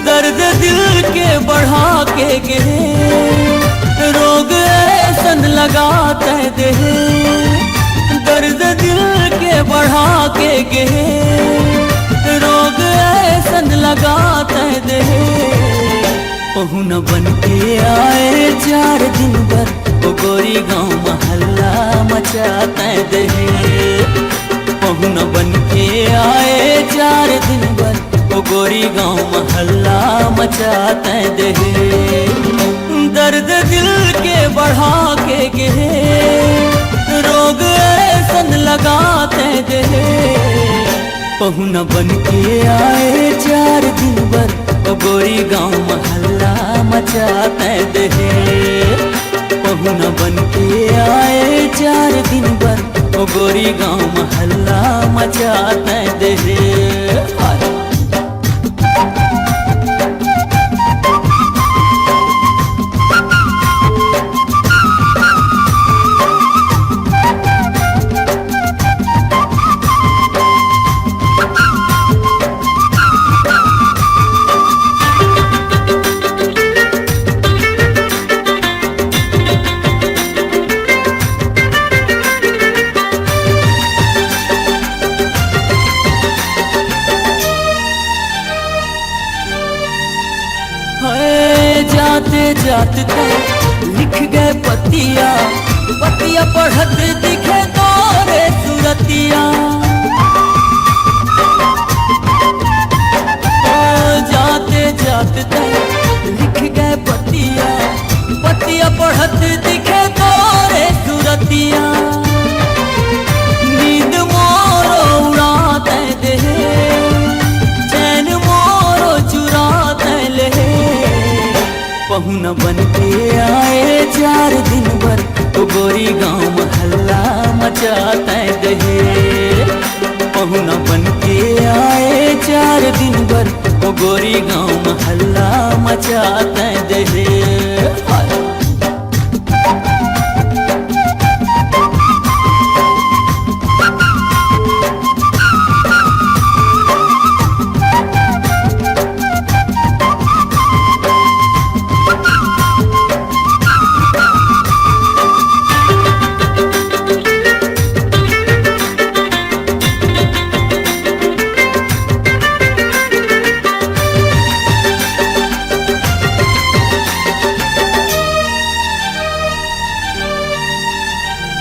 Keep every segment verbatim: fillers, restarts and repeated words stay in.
दर्द दिल के बढ़ा के गे, रोग ऐसन लगा तै दे। दर्द दिल के बढ़ा के गे, रोग ऐसन लगा तै दे। पहुना बन के आए चार दिन बर, ओ गोरी गाँव म हल्ला मचा तै दे। पहुना बन के आए चार दिन बर, ओ गोरी गाँव म हल्ला मचा तै दे। दर्द दिल के बढ़ा के गे, रोग ऐसन लगा तै दे। पहुना बन के आए चार दिन बर, ओ गोरी गाँव म हल्ला मचा तै दे। पहुना बन के आए चार दिन बर, ओ गोरी गाँव म हल्ला मचा तै दे। हाय, जाते जात तै लिख गए पतिया, पतिया पढ़त दिखे तोरे सुरतिया। ओ, जाते जात तै लिख गए पतिया, पतिया पढ़त दिखे तोरे सुरतिया। नींद मोरो उड़ा तै दे, चैन मोरो चुरा तै ले। पहुना बन के आए चार दिन बर, ओ गोरी गाँव म हल्ला मचा तै दे। पहुना बन के आए चार दिन बर, ओ गोरी गाँव म हल्ला मचा तै दे।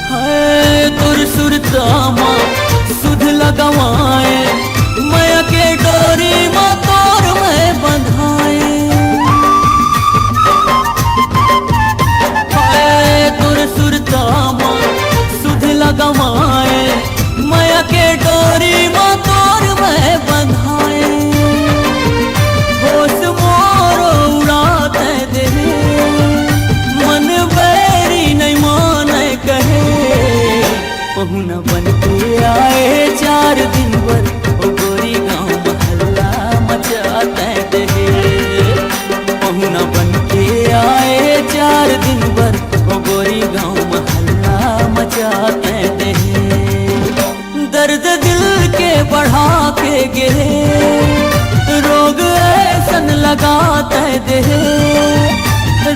हाय, तोर सुरता म सुध लगवाए, मया के डोरी म तोर मैं बंधाए। हाय, तोर सुरता म सुध लगवाए, मया के डोरी म तोर मैं बंधाए। होश मोरो उड़ा तै दे, मन बैरी नहीं माने कहे। पहुना बन के आए चार दिन बर, ओ गोरी गाँव म हल्ला मचा तै दे। पहुना बन के आए चार दिन बर, ओ गोरी गाँव म हल्ला मचा तै दे। दर्द दिल के बढ़ा के गे, रोग ऐसन लगा तै दे।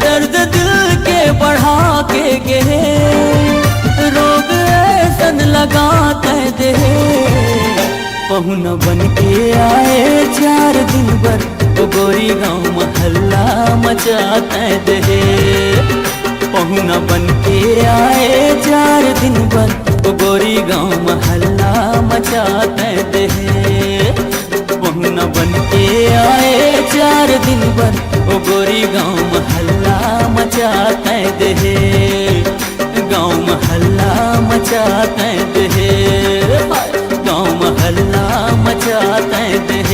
दर्द दिल के बढ़ा के गे, रोग ऐसन लगा तै दे। पहुना बन के आए चार दिन बर, ओ गोरी गाँव म हल्ला मचा तै दे। पहुना बन के आए चार दिन बर, ओ गोरी गाँव म हल्ला मचा तै दे। पहुना बन के आए चार दिन बर, ओ गोरी गाँव म हल्ला मचा तै दे। गाँव म हल्ला मचा तै दे, गाँव म हल्ला मचा तै दे।